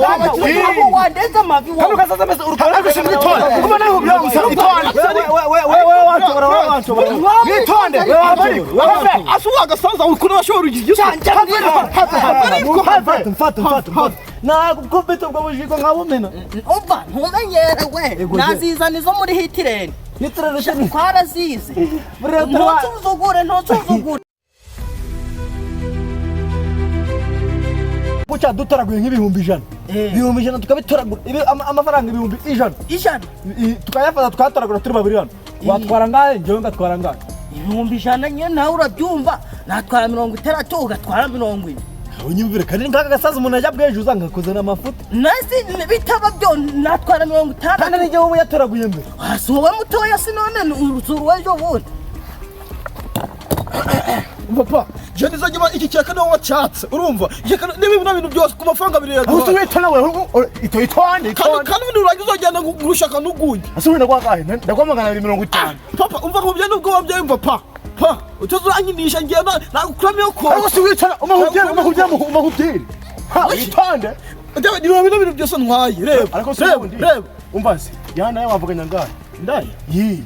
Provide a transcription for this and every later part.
Ntabwo wandenza amavi wowe. Kano gasaza mbese urukara. Ariko shinzwe itonde, kuba nawe ubyangusa itonde. Wewe wanshobora, wewe wanshobora. Witonde. Ase wagasaza ukuri washobora ugiye. Mfate, mfate, mfate, mfate. Nagukubita ubwo bujigo nkabumena. Umva, ntumenyere we. Nazizana izo muri hitireni. Hitireni? Twarazize. Buriya tuba- Ntunsuzugure, ntunsuzugure. Bucya dutoraguye nk'ibihumbi 100. 100,000 tukabitoragura. Amafaranga 100,000. 100. Tukayafata tukayatoragura turi babiri hano. Watwara ngahe, njyewe ngatwara ngahe? 100,000 nyine nawe urabyumva, natwara 60, ugatwara 40. Unyumvire kandi nk'aka gasaza umuntu ajya bwejuza ngakuzana amafuta. Nasi bitaba byo natwara mirongo Kandi itandatu. n'igihe uba yatoraguye mbere. Ah, si wowe mutoya si none urusura w'ejo bundi. Papa, je nizajya iki cyaka niwo wacatse, urumva? Iki cyaka niba bino bintu byose ku mafaranga abiri Aho yaduhaye. usubiye nawe ito itonde. Kandi Itonde. kandi ibintu urangiza uzagenda ngurushaka n'ugundi. Ase wenda kwa gahe ndagwa 250. Papa, umva ko mubyeyi nubwo wabyaye, umva pa pa utazurankinisha ngenda nagukuramo iyo Ariko kose. si wicara, umahubye, umahubye, umahubye. Ha, itonde. Ndeba niba bino bintu byose ntwaye, reba. Ariko si Reba, ubundi. reba. Umva se yana nawe wavuganya ngahe? Ndaya. Yi.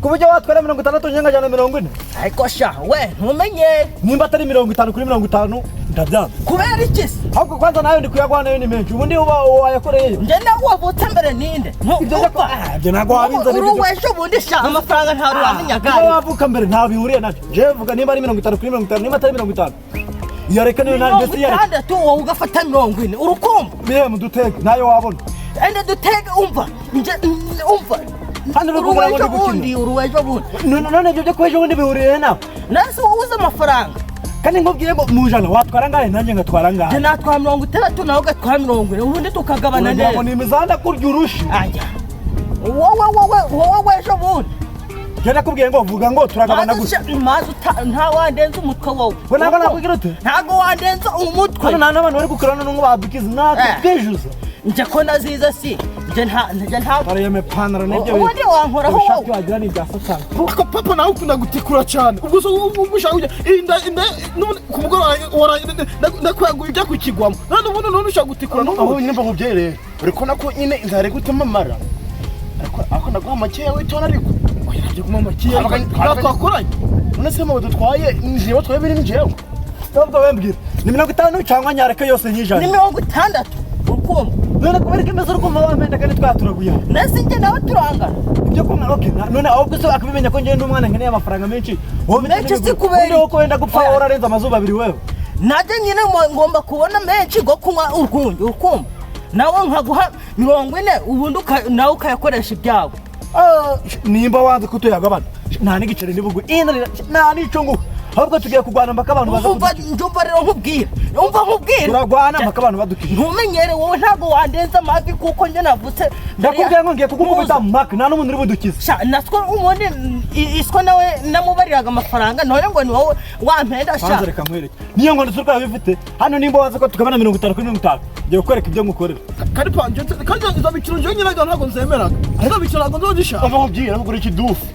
Ku buryo watwara 60, njye nkajyana 40. Ariko sha we, ntumenyere. Nimba atari 50 kuri 50, ndabyanga. Kubera iki se? Ahubwo kwanza nayo ndi kuyaguha, nayo ni menshi, ubundi uba wayakoreyeyo. Njye nawe wavutse mbere ninde? Ibyo Umva. Ibyo ntabwo wabinzana. Uri uw'ejo bundi sha, amafaranga ntabwo wamenyaga. Niba wavuka mbere ntaho bihuriye nacyo. Jewe vuga nimba ari 50 kuri 50, nimba atari 50 yareka niyo mirongo mbese yareka. itandatu wowe ugafata 40, urukumva? Bihe mudutege ntayo wabona. Ende dutege, umva nje, umva. Hano uri kugira ngo Uruwejo ndi gukina. bundi, uruwejo bundi. None ibyo byo kuba bundi bihuriye nawe? Nase wowe uzi amafaranga. Kandi nkubwiye ngo mu 100 watwara angahe, nanjye ngatwara Njye angahe? natwara 60, nawe ugatwara 40, ubundi tukagabana Uragira ngo neza. ni imizanda kurya urushi. Aya, wowe wowe wowe w'ejo bundi. Njye nakubwiye ngo vuga ngo turagabana Maze gusa. Maze nta wandenza umutwe wowe. We ntabwo nakubwira ute? Ntabwo wandenza umutwe. Hano nta n'abantu bari gukora none ngo badukize natwe bwijuza. Njye ko nazize si njye nta Ariyo mipantaro n'ibyo. Ubundi wankoraho Ishati wowe. wagira ni ibya satani. Ariko papa, nawe ukunda gutikura cyane. Ubwo so ubwo ushaka kujya inda inda n'ubundi ku mugoroba ndakwaguye ujya kukigwamo none ubundi none ushaka gutikura Aho n'ubundi. nyine mva nkubyeyi rero, uri kubona ko nyine inzara iri gutuma amara, ariko ndaguha makeya, witonde ariko. Oya, nabyo kuma makeya. Ntabwo Twakoranye. None se mu dutwaye njyewe twaye biri njyewe? Ntabwo wembwira ni 50 cyangwa nyareka yose Ni nk'ijana. 60, urukumva? None kubera ko imeze urukumva wampenda kandi twaturaguyeho. Nase njye nawe turangana. Ibyo kunywa, okay, none ahubwo se akabimenya ko njyewe ndi umwana nkeneye amafaranga menshi, wowe Menshi si kubera undi wowe ko wenda gupfa. Oya. Wowe urarenza amazuba abiri wewe. Najye nyine ngomba kubona menshi go kunywa urwunge, urukumva? Nawe nkaguha 40, ubundi nawe ukayakoresha ibyawe. Ah, nimba wanze ko tuyagabana, nta n'igiceri nibugwe nta n'ico nguha, ahubwo tugiye kurwana mpaka abantu baza Umva. kudukira. Njumva rero nkubwira, umva nkubwira. Turarwana mpaka abantu badukira. Ntumenyere wowe, ntabwo wandenza amavi kuko njye navutse mbere Ndakubwiye ngo ngiye kugukubita mpaka nta n'umuntu uri budukize. Sha, natwo ubundi iswa nawe namubariraga amafaranga, none ngo ni wowe wampenda sha. Banza reka nkwereke niyo ngo ndetse bifite hano. Nimba wazi ko tugabana 50 kuri 50, ngiye kukwereka ibyo ngukorera. Kandi pa njye kandi izo mikino njyewe nyine ntabwo nzemeraga, izo mikino ntabwo nzozishaka. Umva nkubwire, nakugura ikidufu.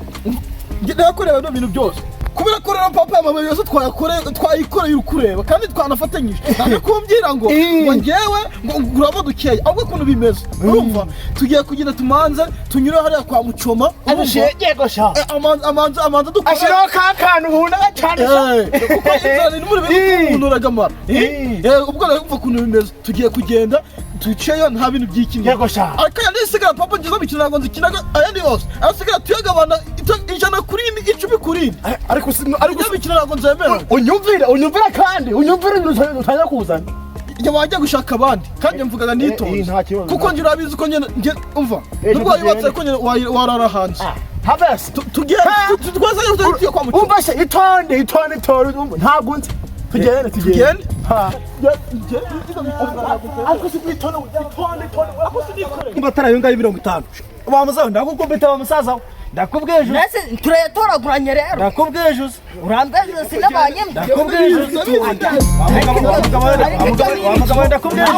Njye ndayakorera bino bintu byose kubera ko rero papa amabuye yose twayakoreye, twayikoreye uri kureba, kandi twanafatanyije. Ntabwo kumbwira ngo ngo njyewe ngo nguramo dukeya, ahubwo ukuntu bimeze, urumva tugiye kugenda tumanze tunyure hariya kwa Mucoma, urumva? Yego sha. Amanze amanze dukore. Ashyiraho ka kantu nkunda cyane sha. Kuko inzara ni muri bimwe umuntu uragamara. Ubwo rero umva ukuntu bimeze, tugiye kugenda duceyo, nta bintu by'ikintu. Yego sha. Ariko ayandi asigara, papa, ngizo mikino ntabwo nzikinaga. Ayandi yose asigara tuyagabana 100 kuri ine, 10 kuri ine. Ariko si ariko Ibyo mikino ntabwo nzemera. Unyumvire, unyumvire kandi unyumvire ibintu utangira kuzana. Njye wajya gushaka abandi kandi njye mvugaga nitonze. Nta kibazo, Kuko njye urabizi ko njye umva nubwo tugende. wayubatse ko njye warara hanze. Havesi. Tugiye twese tugiye kwa Mucoma. Umva se, itonde, itonde, itonde, umva, ntabwo nzi, tugende, tugende. Tugende. Ha. Ariko si itonde, itonde, itonde, ariko si nikoreye. Nimba atari ayo ngayo 50, wa musaza, ndagukubita wa musaza we, ndakubwiye. Nase turayatoraguranye rero. Ndakubwiye. Urambwije sinabanye. Ndakubwiye wa mugabo we, ndakubwiye. We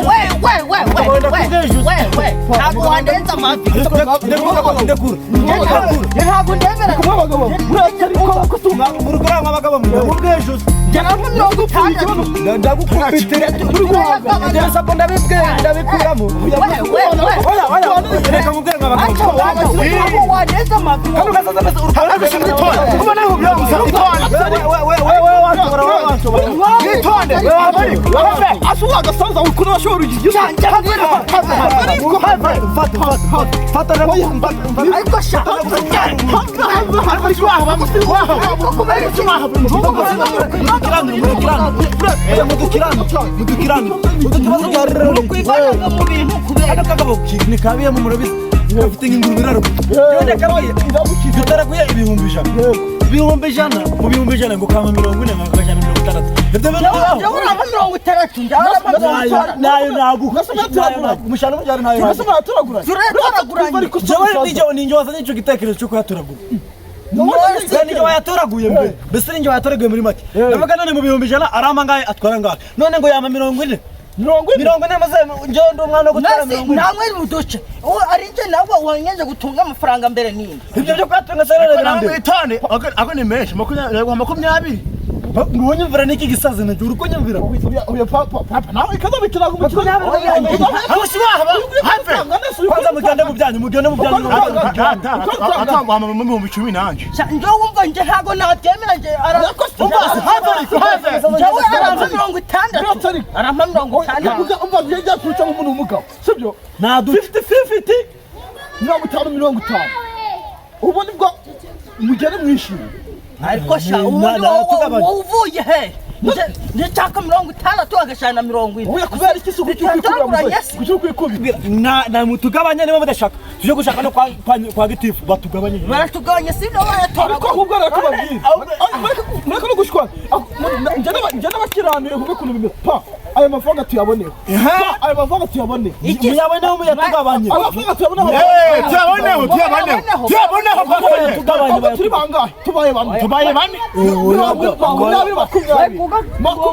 we we we we we we, ntabwo wandenza amavi. Ndekura, ndekura. Ntabwo ndemera. Mu rugo urangwa abagabo mwe, ndakubwiye. Njye ntabwo 60. Ndagukubitira. Ibyo sapo ndabibwiye, ndabikura. We, we, we. Oya, oya, reka nkubwire mwa bagabo. Acha aho waneza amavi. Kano gasaza meze urukora. Ariko witonde. Kuba nawe ubyanze witonde. We, we, we, we, wanshobora, we, wanshobora. Witonde. Have. Asuwa agasaza ukuri washobora ugiye. Fata, fata, fata, fata. Ariko sha. Kwivanga mu bintu kubera. Kagabo ni kabiyemo murabizi gafite nk'ingurube iraruka yone kabaye dutaraguye 100,000 100,000 mu 100,000 ngo kama 40 ngo kajana 60 ibyo bintu bibaho. Njyewe uraba 60, njyewe uraba 60. Nayo naguha umushahara mubyara nayo Mbese muraturaguranye? Turaturaguranye. Njyewe ninjye wazanye icyo gitekerezo cyo kuyatoragura. Mbese ninjye wayatoraguye mbere, mbese ninjye wayatoraguye muri make. Ndavuga none mu 100,000 arama ngahe atwara ngahe, none ngo yama 40 40 maze njyewe ndi umwana wo gutwara Nasi 40. namwe muduce. Uwo ari nje nawe wanyenje gutunga amafaranga mbere ninde? Ibyo byo kuyatunga se rero birandeba. Witonde. Ako ni menshi. 20. Ngunyumvira niki gisazi nacyo uri kunyumvira. Oya papa, papa nawe ikazabikira ngo Aho si wahaba. Have. Kwanza mugende mu byanyu, mugende mu byanyu. Atangwa mu 10,000 nanje. Sha njyewe wumva nje ntago nabyemera nje ara. Have. Njyewe arampa 60. Arampa 60. Umva njye kuca nk'umuntu w'umugabo, sibyo? Nadu 50 50 50 50. Ubu nibwo mugere mwishimye. Ariko sha ubundi wowe uvuye he? Nje nshaka 60 agashana 40. Oya kubera iki se kuki ukwikubira muzehe? Kuki ukwikubira? Na mutugabanye niba mudashaka. Tuje gushaka no kwa gitifu batugabanye. Baratugabanye si no bayatora. Ariko ahubwo arakubabwira. Mureka no gushwana. Njye n'abakiranuye kuko ukuntu bimeze. Pa, aya mafaranga tuyaboneho. Pa, aya mafaranga tuyaboneho. Muyaboneho muyatugabanye. Aya mafaranga tuyaboneho. Tuyaboneho, tuyaboneho. Tuyaboneho papa. Tugabanye. Turi bangahe? Tubaye bane. Tubaye bane. 20 20 20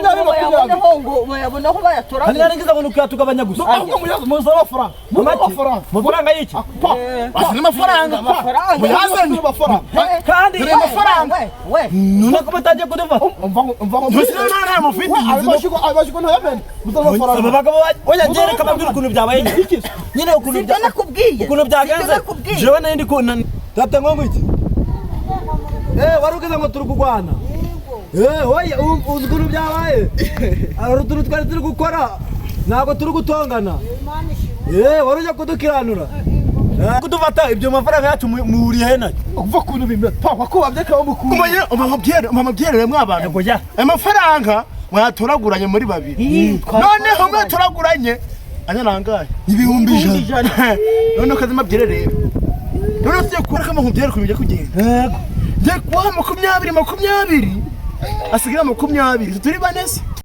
20. Bayaboneho bayatora. Kandi narangiza ngo nukuyatugabanya gusa. Ahubwo muzane amafaranga. Muzane amafaranga. Amafaranga y'iki? Pa, Bazane amafaranga. Amafaranga. Muyazane. amafaranga. Kandi Dore amafaranga. We. none ko mutangiye kudufata. Umva umva ngo Ntuzire nta mufite. Ayo mashigo ntayamene. Muzane amafaranga. Aba bagabo oya njye reka mbabwire ukuntu byabaye nyine ukuntu Sibyo nakubwiye. ukuntu byagenze. Sibyo nakubwiye. Jewe nari ndi ku tata ngo ngwiki. Wari ugeze ngo turi kurwana. Oya uzi ukuntu byabaye. Hari utuntu twari turi gukora ntabwo turi gutongana. Wari ujya kudukiranura. Kudufata ibyo mafaranga yacu muhuriye he nayo? Uva kuntu bimeze. Pa, wakubabye kawo mukuru. Umenye umamabyere mwa bantu. Aya mafaranga mwatoraguranye muri babiri. Noneho mwatoraguranye anyarangaye 100,000. Noneho kazi mabyere rero. Noneho tugiye kubara kama nkubyere kumenya kugenda. Yego. Ngiye kubaha 20 20 asigira 20 turi bane se.